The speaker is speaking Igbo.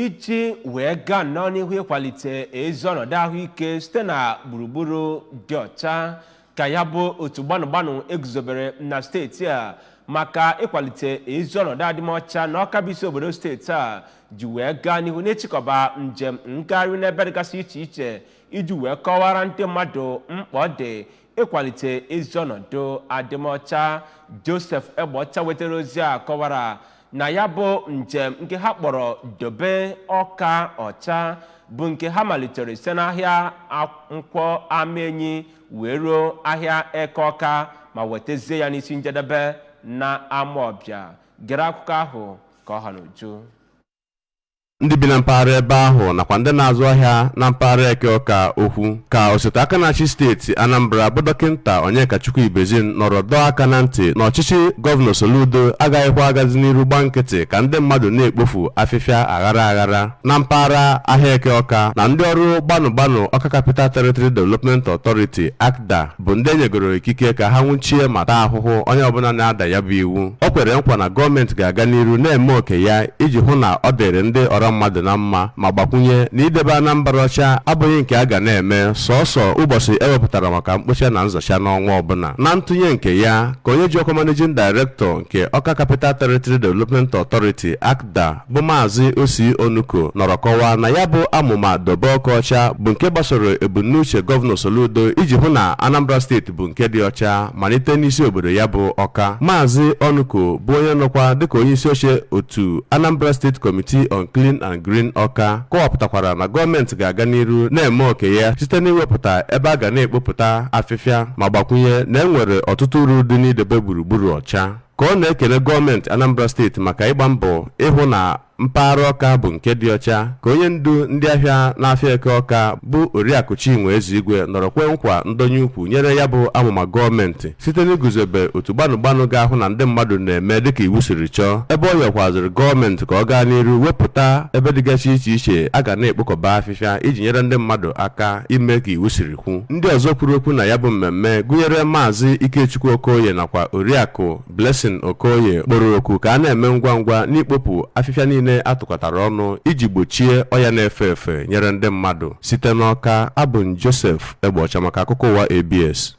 Iji wee gaa nnọọ n'ihu ịkwalite ezi ọnọdụ ahụike site na gburugburu dị ọcha, ka ya bụ otu gbanụgbanụ eguzobere na steeti a maka ịkwalite ezi ọnọdụ adịmọcha na Ọka bụ isi obodo steeti a ji wee gaa n'ihu n'ịchịkọba njem ngagharị n'ebe dịgasị iche iche iji wee kọwara ndị mmadụ mkpa ọ dị ịkwalite ezi ọnọdụ adịmọcha. Joseph Egbeọcha wetara ozi a kọwara na ya bụ njem nke ha kpọrọ Dobe Ọka Ọcha bụ nke ha malitere site n'ahịa Nkwọ Amaenyi wee ruo ahịa Eke Ọka ma wetazie ya n'isi njedebe na Amawbịa. Gere akụkọ ahụ ka ọ ha n'uju. Ndị bi na mpaghara ebe ahụ nakwa ndị na-azụ ahịa na mpaghara Eke Ọka okwu ka osote aka na-achị steeti Anambra bụ Dọkịnta Onyekachukwu Ibezim nọrọ dọọ aka na ntị na ọchịchị Gọvanọ Soludo agaghịkwa agazi n'iru gba nkịtị ka ndị mmadụ na-ekpofu afịfịa aghara aghara na mpaghara ahịa Eke Ọka, na ndị ọrụ gbanụ gbanụ Ọka Capital Territory Development Authority, ACTDA, bụ ndị enyegoro ikike ka ha nwụchie ma taa ahụhụ onye ọbụla na-ada ya bụ iwu. O kwere nkwa na gọọmenti ga-aga n'iru na-eme oke ya iji hụ na ọ dịrị ndị ọra mmadụ na mma, ma gbakwunye na idebe Anambra ọcha abụghị nke a ga na-eme sọọsọ ụbọchị ewepụtara maka mkpocha na nzacha n'ọnwa ọbụla. Na ntụnye nke ya, ka onye ji ọkwa Managing Director nke Ọka Capital Territory Development Authority, ACTDA, bụ Maazị Osi Onuko nọrọ kọwaa na ya bụ amụma Dobe Ọka Ọcha bụ nke gbasoro ebumnuche Gọvanọ Soludo iji hụ na Anambra Steeti bụ nke dị ọcha, malite n'isi obodo ya bụ Ọka. Maazị Onuko bụ onye nọkwa dịka onye isi oche otu Anambra State Committee on Clean and Green Ọka kọwapụtakwara na gọọmenti ga-aga n'iru na-eme oke ya site n'iwepụta ebe a ga na-ekpopụta afịfịa, ma gbakwunye na e nwere ọtụtụ uru dị n'idebe gburugburu ọcha. Ka ọ na-ekele gọọmenti Anambra Steeti maka ịgba mbọ ịhụ na mpaghara Ọka bụ nke dị ọcha, ka onye ndu ndị ahịa n'afịa Eke Ọka bụ Oriakụ Chinwe Ezigwe nọrọ kwe nkwa ndonye ukwu nyere ya bụ amụma gọọmenti site n'iguzobe otu gbanụgbanụ ga-ahụ na ndị mmadụ na-eme dịka iwu siri chọọ, ebe ọ yọkwaziri gọọmenti ka ọ gaa n'iru wepụta ebe dịgasị iche iche a ga na-ekpokọba afịfịa iji nyere ndị mmadụ aka ime ka iwu siri kwu. Ndị ọzọ kwuru okwu na ya bụ mmemme gụnyere Maazị Ikechukwu Okoye nakwa Oriakụ Blessing Okoye, kpọrọ oku ka a na-eme ngwa ngwa n'ikpopụ afịfịa niile atụkọtara ọnụ iji gbochie ọya na-efe efe nyere ndị mmadụ. Site n'Ọka, abụ m Joseph Egbeọcha maka akụkọ ụwa ABS.